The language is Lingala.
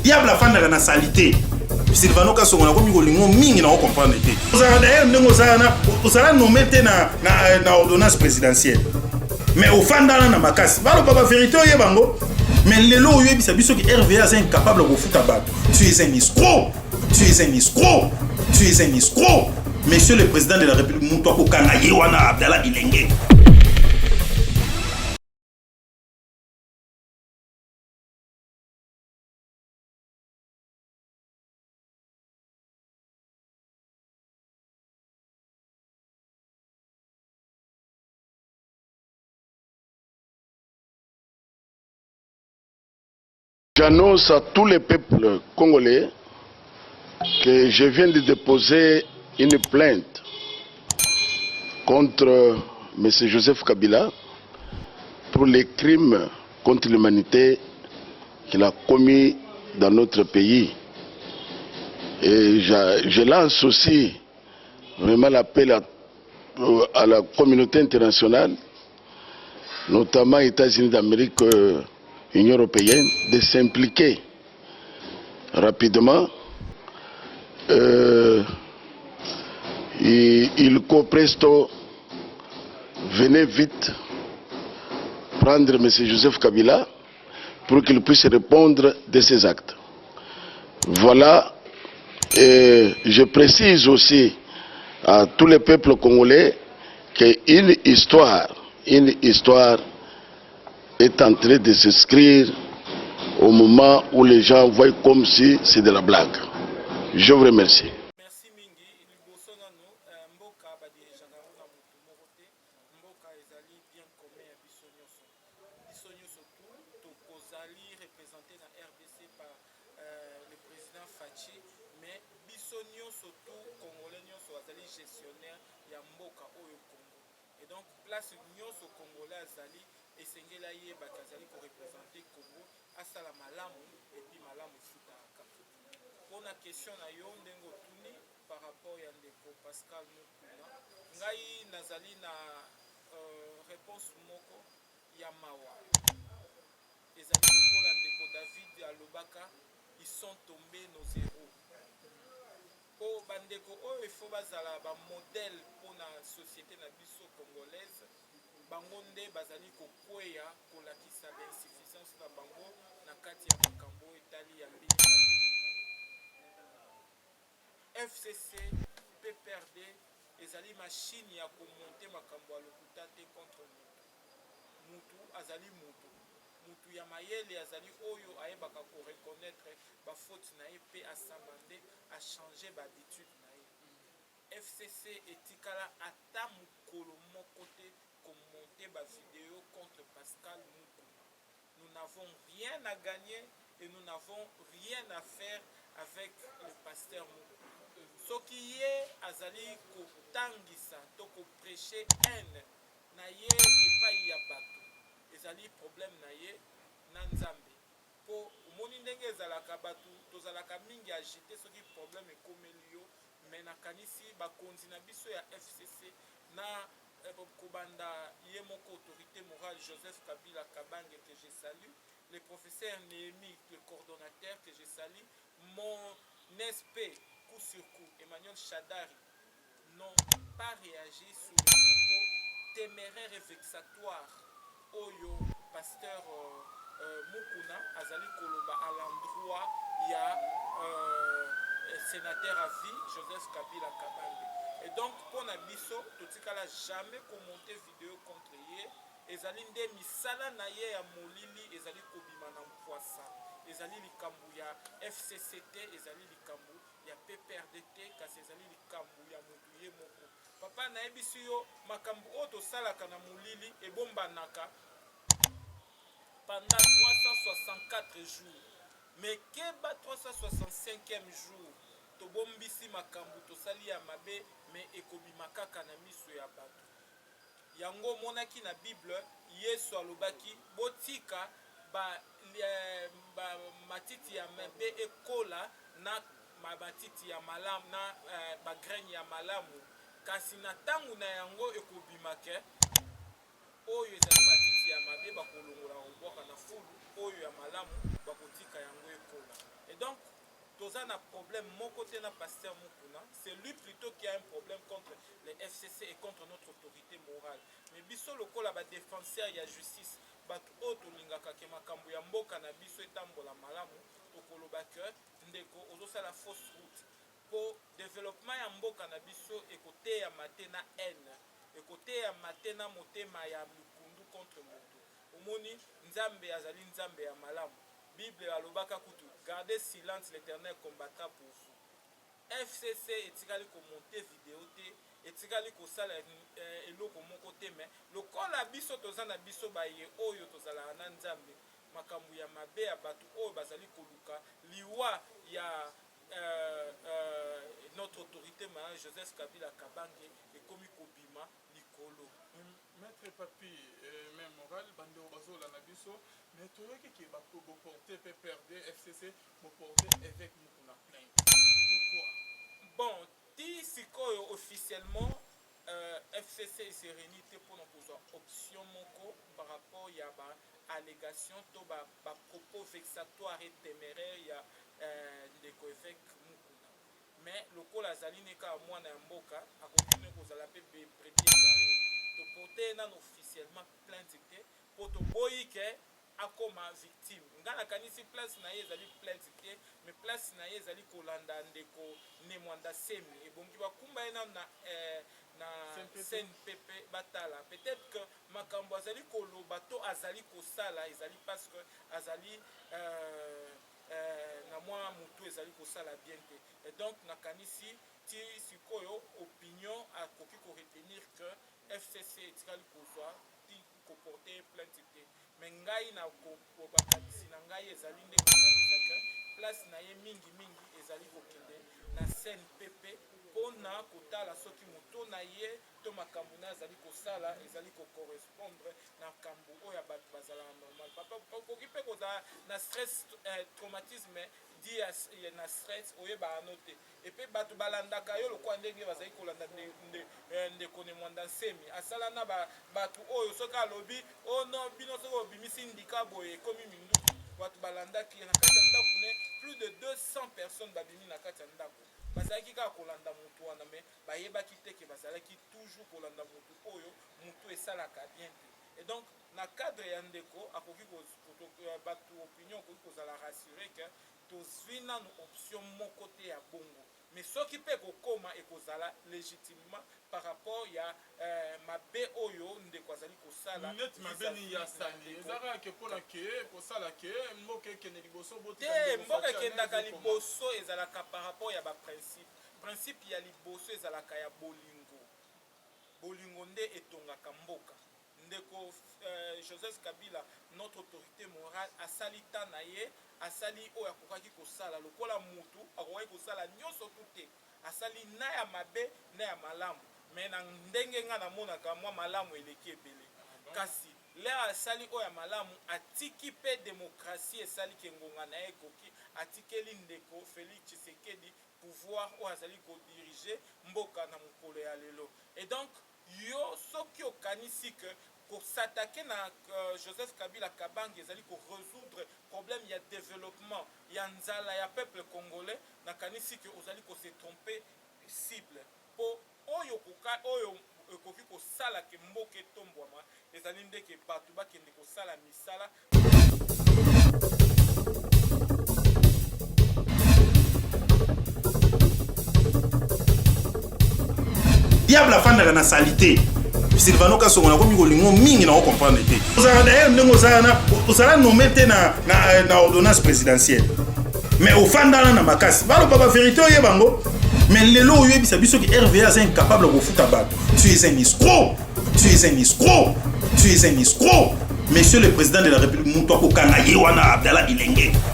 Diable afandaka na salite. Silvano Kasongo nakomi kolingo mingi na comprendre te. Ozalaka d'ailleurs ndenge ozala na ozala nommé te na na, na ordonnance présidentielle. Mais ofandana na makasi. Baloba ba vérité oyeba yango. Mais lelo oyebisa biso que RVA aza incapable ya kofuta bato. Tu es un escroc. Tu es un escroc. Tu es un escroc. Monsieur le président de la République, moto akokanga ye wana Abdallah Bilenge. J'annonce à tous les peuples congolais que je viens de déposer une plainte contre M. Joseph Kabila pour les crimes contre l'humanité qu'il a commis dans notre pays. Et je, je lance aussi vraiment l'appel à, à la communauté internationale, notamment États-Unis d'Amérique, euh, Union européenne, de s'impliquer rapidement. Euh, il presto venez vite prendre M. Joseph Kabila pour qu'il puisse répondre de ses actes. Voilà, et je précise aussi à tous les peuples congolais qu'une histoire, une histoire est en train de s'inscrire au moment où les gens voient comme si c'est de la blague. Je vous remercie. Merci mingi liboso nanu mboka ba dirigeaka yango na mutu moko te mboka ezali bien commun ya biso nioso biso nioso tout tokozali represente na rdc par le president Fatshi mais biso nioso tout congolais nioso azali gestionnaire ya mboka oyo Congo et donc place nioso congolais azali esengeli ayeba ke azali ko represente Congo asala malamu et puis malamu efutaka pona question na yo ndenge otuni par rapport ya ndeko Pascal Mukuna ngai nazali na reponse moko ya mawa ezali lokola ndeko David alobaka ils sont tombes nos heros po ba ndeko oyo il faut bazala ba modèle pona societe na biso congolaise bango nde bazali kokweya kolakisa ba insuffisance na bango na kati ya makambo oyo etali ya mbilika mbilika. FCC, PPRD ezali machine ya ko monter makambo ya lokuta te contre mutu. Mutu azali mutu. Mutu ya mayele azali oyo ayebaka ko reconnaitre ba fautes na ye pe a s'amender, a changer ba habitudes na ye. FCC etikala ata mukolo moko te ko monter ba videos contre Pascal Mukuna. Nous n'avons rien à gagner et nous n'avons rien à faire avec le pasteur Mukuna. Soki ye azali kotangisa to ko precher haine na ye epayi ya batu, ezali problème na ye na Nzambe. Po omoni ndenge ezalaka batu tozalaka mingi agite soki problème ekomeli yo, mais nakanisi bakonzi na biso ya FCC na kobanda ye moko autorite morale Joseph Kabila Kabange que je salue, le professeur Nehemie le coordonnateur que je salue, mon SP coup sur coup Emmanuel Shadary n'ont pas reagi sur les propos temeraires et vexatoires oyo pasteur Mukuna azali koloba à l'endroit ya senateur à vie Joseph Kabila Kabange. Et donc pona biso totikala jamais ko monter video contre ye, ezali nde misala na ye ya molili ezali kobima na mpwasa. Ezali likambo ya FCC te, ezali likambo ya PPRD te, kasi ezali likambo ya mutu ye moko. Papa nayebisi yo makambo oyo tosalaka na molili ebombanaka pendant 364 jours mais keba 365 ème jour tobombisi makambo tosali ya mabe mais ekobima kaka na miso ya bato. Yango omonaki na bible yesu alobaki botika ba, ba matiti ya mabe ekola na matiti ya malamu na ba graines ya malamu kasi na tango na yango ekobima ke oyo ezali matiti ya mabe bakolongola bakobwaka na fulu oyo ya malamu bakotika yango ekola. Toza na problème moko te na pasteur Mukuna. C'est lui plutôt qui a un problème contre le FCC et contre notre autorité morale. Mais biso lokola ba défenseur ya justice, bato oyo tolingaka ke makambo ya mboka na biso etambola malamu, tokoloba ke ndeko, ozosala fausse route, mpo développement ya mboka na biso ekoteyama te na haine, ekoteyama te na motema ya lukundu contre moto. Omoni, Nzambe azali Nzambe ya malamu. Bible alobaka kutu: "Gardez silence, l'Éternel combattra pour vous." FCC etikali komonter video te, etikali kosala eloko moko te. Mais lokola biso toza na biso baye oyo tozalaka na Nzambe, makambo ya mabe ya bato oyo bazali koluka liwa ya notre autorité morale Joseph Kabila Kabange ekomi kobima likolo. Maître Papi, même moral, bandeko bazolanda biso, mais toyoki ke boporte PPRD, FCC, boporte évêque Mukuna plainte. Pourquoi? Bon, ti sikoyo officiellement FCC ese réuni te mpona kozwa option moko par rapport ya baallégation to bapropos vexatoire et téméraire ya ndeko évêque Mukuna. Mais lokola azali ne kaka mwana ya mboka, akoki ne kozala mpe brebis égarée. Toporte nano officiellement plainte te mpo toboyi ke akoma victime. Ngai nakanisi place na ye ezali plainte te, mais place na ye ezali kolanda ndeko Ne Mwanda Semi. Ebongi bakumba ye nano na CNPP, batala peut-être que makambo azali koloba to azali kosala ezali parce que azali na mwa motu ezali kosala bien te. Et donc nakanisi ti sikoyo opinion akoki koretenir que FCC etikali kozwa ti koporte plainte te. Mais ngai na bakanisi na ngai ezali nde kokanisa ke place na ye mingimingi ezali kokende na CNPP mpona kotala soki moto na ye to makambo na ye azali kosala ezali kocorrespondre na makambo oyo ya bato bazalaka normal. Papa, okoki mpe kozala na stress, traumatisme di na stress, oyebaka no te. Epe bato balandaka yo lokola ndenge bazali kolanda ndeko Ne Mwanda Nsemi. Asala na bato oyo soki alobi: "O oh non, bino soki obimisi ndika boye, ekomi minduki." Bato balandaki ye na kati ya ndako ne, plus de 200 personnes babimi na kati ya ndako, bazalaki kaka kolanda motu wana. Mais bayebaki te ke bazalaki toujours kolanda motu oyo motu esalaka bien te. Et donc na cadre ya ndeko akoki, bato opinion akoki kozala rassuré ke tozwi nanu option moko te ya bongo. Mais soki mpe ekokóma, ekozala légitimement par rapport ya mabe oyo ndeko azali kosala. Neti mabe nini ya sali? Eza kaka ke mpona ke kosala ke mboka ekende liboso? Te, mboka ekendaka liboso ezalaka par rapport ya baprincipe. Principe ya liboso ezalaka ya bolingo. Bolingo nde etongaka mboka. Ndeko Joseph Kabila, notre autorité morale, asali ta na ye, asali oyo akokaki kosala. Lokola mutu akokaki kosala nyonso tu te, asali na ya mabe na ya malamu. Mais na ndenge nga namonaka, mwa malamu eleki ebele. Kasi lere asali oyo ya malamu, atiki mpe démocratie esaliki ngonga na ye ekoki, atikeli ndeko Félix Tshisekedi pouvoir oyo azali kodirige mboka na mokolo ya lelo. Et donc yo soki okanisi ke kos'attaquer na Joseph Kabila Kabange ezali korésoudre problème ya développement, ya nzala ya peuple congolais, nakanisi ke ozali kose tromper cible, mpo oyo ekoki kosala ke mboka etombwama ezali ndeke bato bakende kosala misala. Diable afandaka na saleté. Silvano Kasongo, nakomi kolingo mingi na ocomprendre te. Ozalaka d'ailleurs ndenge ozala na ozala nommé te na ordonnance présidentielle, mais ofandana na makasi, baloba bavérité, oyeba yango. Mais lelo oyebisa biso ke RVA aza incapable kofuta bato. Tu es un escroc, tu es un escroc, tu es un escroc. Monsieur le président de la République, moto akokanga ye wana Abdallah Bilenge.